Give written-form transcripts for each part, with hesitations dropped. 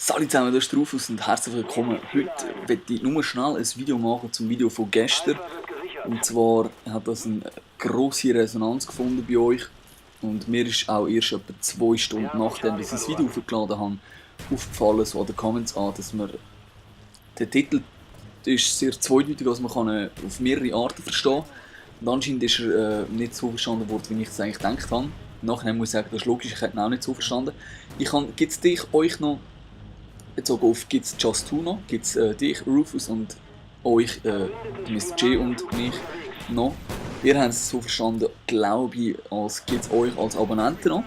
Salut zusammen, das ist Rufus und herzlich willkommen. Heute möchte ich nur schnell ein Video machen zum Video von gestern. Und zwar hat das eine grosse Resonanz gefunden bei euch. Und mir ist auch erst etwa 2 Stunden nachdem ich das Video hochgeladen habe, aufgefallen, so an den Comments an, dass man der Titel ist sehr zweideutig, also man kann ihn auf mehrere Arten verstehen. Und anscheinend ist er nicht so verstanden worden, wie ich es eigentlich gedacht habe. Nachher muss ich sagen, das ist logisch, ich hätte ihn auch nicht so verstanden. Gibt es euch noch, bezogen auf gibt es Just Two noch, gibt es dich, Rufus, und euch, Mr. J und mich noch. Wir haben es so verstanden, glaube ich, als gibt es euch als Abonnenten noch.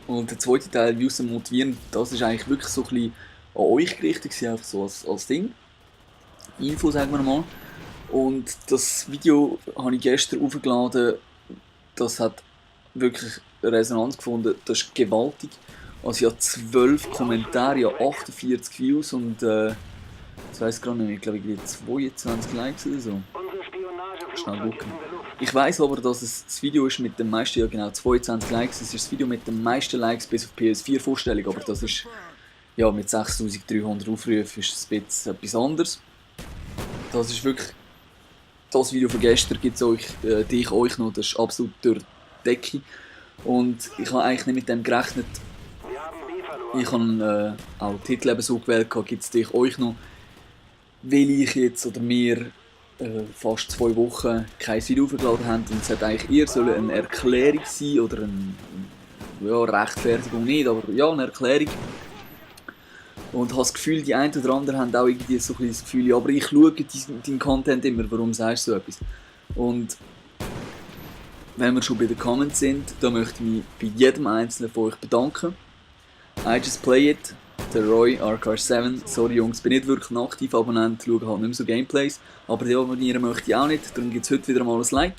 Und der zweite Teil, wie zu motivieren, das ist eigentlich wirklich so ein bisschen an euch gerichtet, einfach so als Ding. Info, sagen wir mal. Und das Video habe ich gestern aufgeladen, das hat wirklich Resonanz gefunden, das ist gewaltig. Also ja 12 Kommentare, ja 48 Views und ich weiß gerade nicht, ich glaube 22 Likes oder so. Schnell gucken. Ich weiß aber, dass es das Video ist mit den meisten, ja genau 22 Likes, es ist das Video mit den meisten Likes bis auf PS4 Vorstellung, aber das ist ja mit 6300 Aufrufen ist es ein bisschen etwas anderes. Das ist wirklich das Video von gestern, gibt es euch noch, das ist absolut durch die Decke. Und ich habe eigentlich nicht mit dem gerechnet. Ich habe auch den Titel eben so gewählt, gibt es euch noch, weil ich jetzt oder wir fast 2 Wochen kein Video hochgeladen haben. Und es hat eigentlich eher eine Erklärung sein oder eine Rechtfertigung nicht, aber ja, eine Erklärung. Und ich habe das Gefühl, die einen oder anderen haben auch irgendwie so ein das Gefühl, ja, aber ich schaue deinen Content immer, warum sagst du so etwas? Und wenn wir schon bei den Comments sind, da möchte ich mich bei jedem einzelnen von euch bedanken. I Just Play It, der Roy, RK7, sorry Jungs, bin nicht wirklich ein aktiver Abonnent, schaue halt nicht mehr so Gameplays, aber die abonnieren möchte ich auch nicht, darum gibt es heute wieder mal ein Like.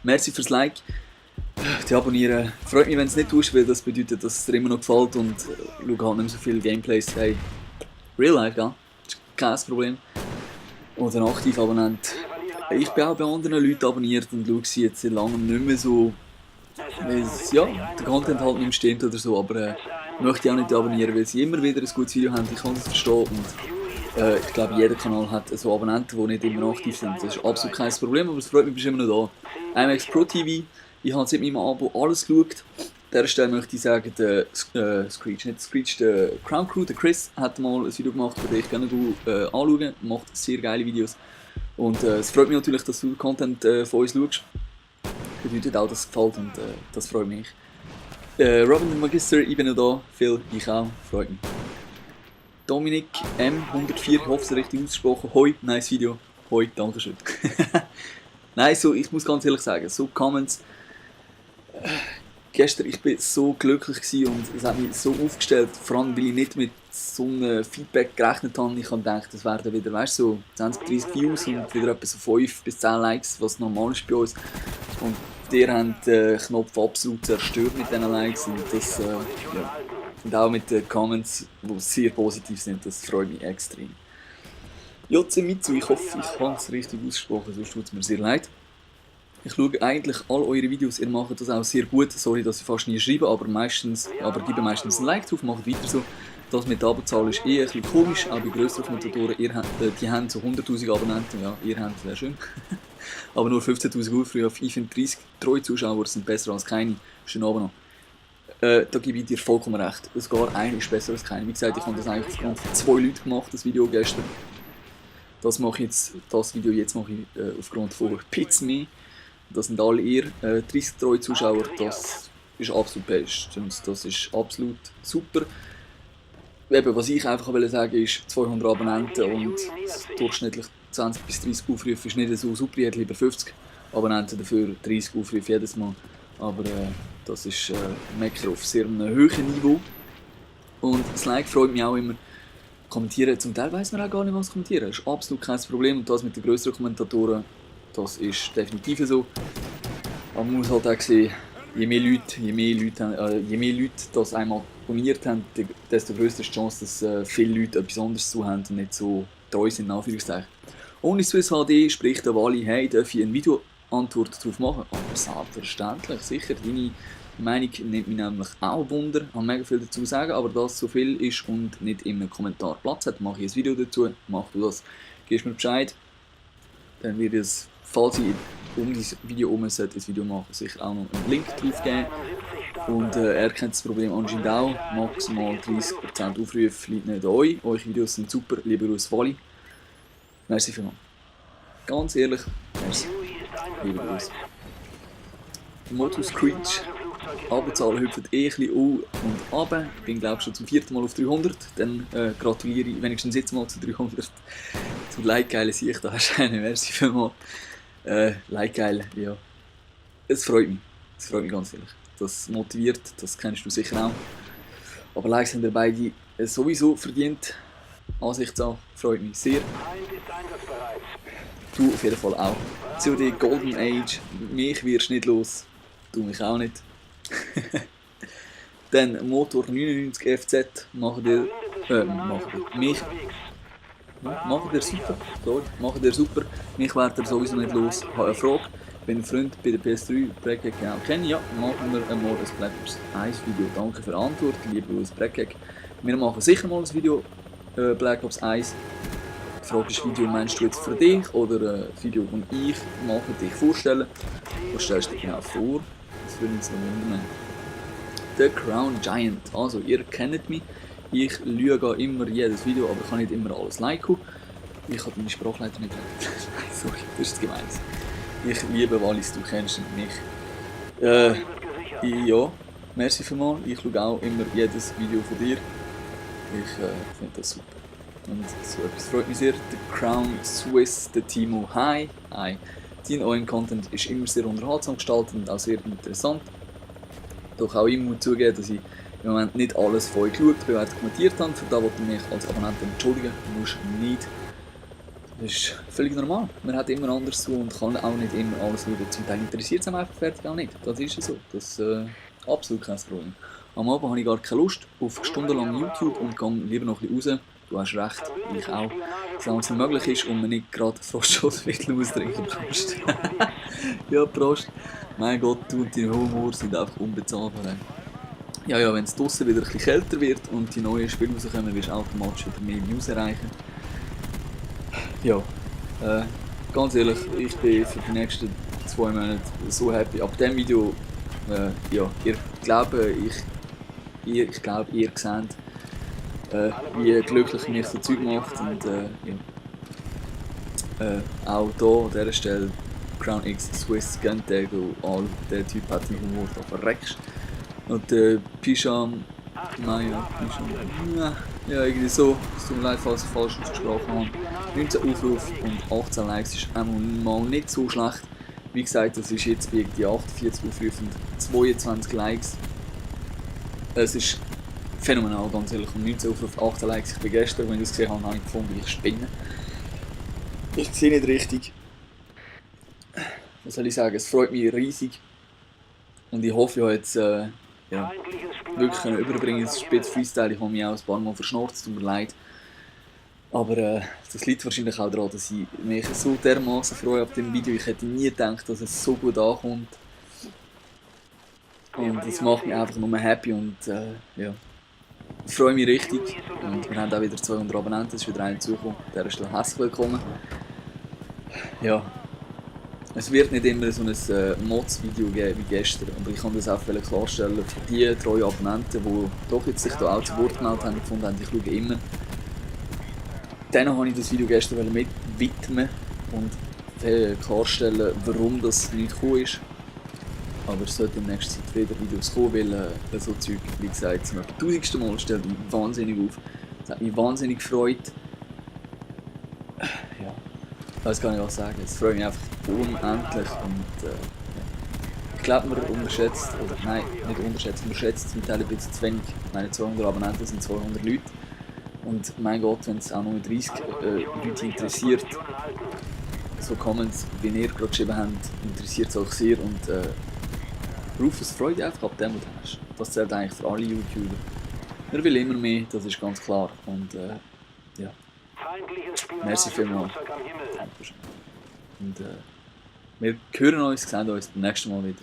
Merci fürs Like. Die abonnieren, freut mich, wenn es nicht tust, weil das bedeutet, dass es dir immer noch gefällt und schaue halt nicht mehr so viele Gameplays. Hey, Real Life, ja, das ist kein Problem. Und ein aktiver Abonnent. Ich bin auch bei anderen Leuten abonniert und schaue sie jetzt seit langem nicht mehr so, weil ja, der Content halt nicht mehr stimmt oder so, aber möchte ich auch nicht abonnieren, weil sie immer wieder ein gutes Video haben, ich kann das verstehen und ich glaube jeder Kanal hat so Abonnenten, die nicht immer aktiv sind, das ist absolut kein Problem, aber es freut mich, bist immer noch da. IMAX Pro TV, ich habe seit meinem Abo alles geschaut. An dieser Stelle möchte ich sagen, der der Crown Crew, der Chris, hat mal ein Video gemacht, das ich gerne anschauen, macht sehr geile Videos. Und es freut mich natürlich, dass du Content von uns schaust. Das bedeutet auch, dass es gefällt und das freut mich. Robin der Magister, ich bin noch da, Phil, ich auch, freut mich. Dominik M104, ich hoffe es richtig ausgesprochen, hoi, nice Video, hoi, dankeschön. Nein, so, ich muss ganz ehrlich sagen, so Comments, gestern, ich bin so glücklich gewesen und es hat mich so aufgestellt, vor allem weil ich nicht mit so einem Feedback gerechnet habe. Ich habe gedacht, das werden wieder, weißt du, so 20, 30 Views und wieder etwa so 5 bis 10 Likes, was normal ist bei uns. Und die haben den Knopf absolut zerstört mit diesen Likes und das, ja. Und auch mit den Comments, die sehr positiv sind, das freut mich extrem. Yotzemitsu, ich hoffe, ich habe es richtig ausgesprochen, sonst tut es mir sehr leid. Ich schaue eigentlich all eure Videos, ihr macht das auch sehr gut. Sorry, dass ich fast nie schreibe, aber gebe meistens ein Like drauf, macht weiter so. Das mit der Abozahl ist ein bisschen komisch, auch bei grösseren Kommentatoren. Die haben so 100'000 Abonnenten, ja, ihr habt, wäre schön. Aber nur 15'000 Aufrufe auf 35 treue Zuschauer sind besser als keine. Schönen Abend noch. Da gebe ich dir vollkommen recht. Sogar einer ist besser als keine. Wie gesagt, ich habe das eigentlich aufgrund von 2 Leuten gemacht, das Video gestern. Das Video jetzt mache ich aufgrund von Pizme. Das sind alle ihr, 30 treue Zuschauer, das ist absolut bestens, das ist absolut super. Eben, was ich einfach sagen will, ist 200 Abonnenten und durchschnittlich 20 bis 30 Aufrufe ist nicht so super, ich hätte lieber 50 Abonnenten, dafür 30 Aufrufe jedes Mal. Aber das ist Mecker auf sehr einem hohen Niveau. Und das Like freut mich auch immer. Kommentieren, zum Teil weiss man auch gar nicht, was kommentieren, das ist absolut kein Problem und das mit den grösseren Kommentatoren, das ist definitiv so. Aber man muss halt auch sehen, je mehr Leute das einmal abonniert haben, desto größer ist die Chance, dass viele Leute etwas anderes zu haben und nicht so treu sind, in Anführungszeichen. Ohne Swiss HD spricht der Wally, hey, darf ich eine Videoantwort darauf machen? Aber selbstverständlich, sicher, Meinung nimmt mich nämlich auch Wunder, ich habe mega viel dazu zu sagen, aber da es so viel ist und nicht in einem Kommentar Platz hat, mache ich ein Video dazu, mach du das, gibst mir Bescheid, dann wird es, falls ich um dieses Video herum ein Video machen, sicher auch noch einen Link drauf geben. Und er kennt das Problem anscheinend auch, maximal 30% Aufrufe liegt nicht an euch, eure Videos sind super, lieber Grüß Wally. Merci vielmals. Ganz ehrlich, merci. Lieber Grüß. Moto Screech. Abenzahlen hüpfen eh ein bisschen auf und runter. Ich bin glaube ich schon zum 4. Mal auf 300. Dann gratuliere ich wenigstens jetzt mal zu 300. Zu Like-Geile sehe ich da erscheinen. Merci vielmals. Like-Geil, ja. Es freut mich. Es freut mich ganz ehrlich. Das motiviert, das kennst du sicher auch. Aber Likes haben ihr beide sowieso verdient. Ansichtssache, freut mich sehr. Du auf jeden Fall auch. COD Golden Age, mich wirst du nicht los. Du mich auch nicht. Dann Motor 99 FZ, macht ihr super. Sorry, macht ihr super. Mich werdet ihr sowieso nicht los. Ich habe eine Frage. Wenn ein Freund bei der PS3 Breckgag genau kennt, ja, machen wir einmal ein Black Ops 1 Video. Danke für die Antwort, lieber Louis Breckgag. Wir machen sicher mal ein Video Black Ops 1. Die Frage ist, Video meinst du jetzt für dich oder ein Video, das ich mache, dich vorstellen? Was stellst du dir genau vor? Das würde uns noch wundern. The Crown Giant. Also, ihr kennt mich. Ich lüge immer jedes Video, aber ich kann nicht immer alles liken. Ich habe meine Sprachleitung nicht recht. Sorry, das ist gemein. Ich liebe Wallis, du kennst mich. Ja, merci vielmals. Ich schaue auch immer jedes Video von dir. Ich finde das super. Und so etwas freut mich sehr. The Crown Swiss, der Timo. Hi. Hi. Dein euren Content ist immer sehr unterhaltsam gestaltet und auch sehr interessant. Doch auch ich muss zugeben, dass ich im Moment nicht alles von euch geschaut, bewertet, kommentiert habe. Für das wollte ich mich als Abonnent entschuldigen. Du musst nicht. Das ist völlig normal. Man hat immer anders zu und kann auch nicht immer alles schauen. Zum Teil interessiert es einem einfach fertig auch nicht. Das ist so. Das ist absolut kein Problem. Am Abend habe ich gar keine Lust auf stundenlang YouTube und gehe lieber noch ein bisschen raus. Du hast recht, ich auch. Solange es nicht möglich ist und man nicht gerade Frostschussmittel austrinken. Prost. Ja, Prost. Mein Gott, du und dein Humor sind einfach unbezahlbar. Ja, wenn es draussen wieder ein bisschen kälter wird und die neuen Spiele rauskommen, wirst du automatisch wieder mehr Views erreichen. Ja, ganz ehrlich, ich bin für die nächsten 2 Monate so happy. Ab diesem Video, ja, ihr seht, wie glücklich mich das Zeug macht. Und ja. Auch hier an dieser Stelle, Crown X Swiss Gentag, all der Typ hat den Humor, da verreckst. Und der Pisham, ja, irgendwie so, es tut mir leid, falls ich falsch ausgesprochen habe. 19 Aufrufe und 18 Likes ist einmal nicht so schlecht. Wie gesagt, das ist jetzt bei die 48 Aufrufe und 22 Likes. Es ist phänomenal, ganz ehrlich. Und 19 Aufrufe, 18 Likes. Ich bin gestern, als ich das gesehen habe, habe ich gefunden, ich spinne. Ich sehe nicht richtig. Was soll ich sagen? Es freut mich riesig. Und ich hoffe, ich habe jetzt wirklich überbringen. Es ist spät Freestyle, ich habe mich auch ein paar Mal verschnurzt, tut mir leid. Aber das liegt wahrscheinlich auch daran, dass ich mich so dermaßen freue auf dem Video. Ich hätte nie gedacht, dass es so gut ankommt. Und das macht mich einfach nur happy und ja. Ich freue mich richtig. Und wir haben auch wieder 200 Abonnenten, es ist wieder einer dazugekommen. An dieser Stelle herzlich willkommen. Ja. Es wird nicht immer so ein Mods-Video geben wie gestern, aber ich kann das auch klarstellen für die treuen Abonnenten, die doch jetzt sich da auch zu Wort gemeldet haben und gefunden haben, ich schaue immer. Denen habe ich das Video gestern mit widmen und klarstellen, warum das nicht gekommen ist. Aber es sollte in nächster Zeit wieder Videos kommen, weil so Zeug, wie gesagt, zum 1000. Mal stellt mich wahnsinnig auf. Das hat mich wahnsinnig gefreut. Ja, ich weiß gar nicht, was sagen. Es freut mich einfach unendlich und ja. Ich glaube, man unterschätzt, oder nein, nicht unterschätzt, man schätzt zum Teil ein bisschen zu wenig. Meine 200 Abonnenten sind 200 Leute. Und mein Gott, wenn es auch nur 30 Leute interessiert, so Comments, wie ihr gerade geschrieben habt, interessiert es euch sehr und Rufus Freude einfach ab dem, was du hast. Das zählt eigentlich für alle YouTuber. Man will immer mehr, das ist ganz klar. Und ja. Merci vielmals. Und wir hören uns, sehen uns beim nächsten Mal wieder.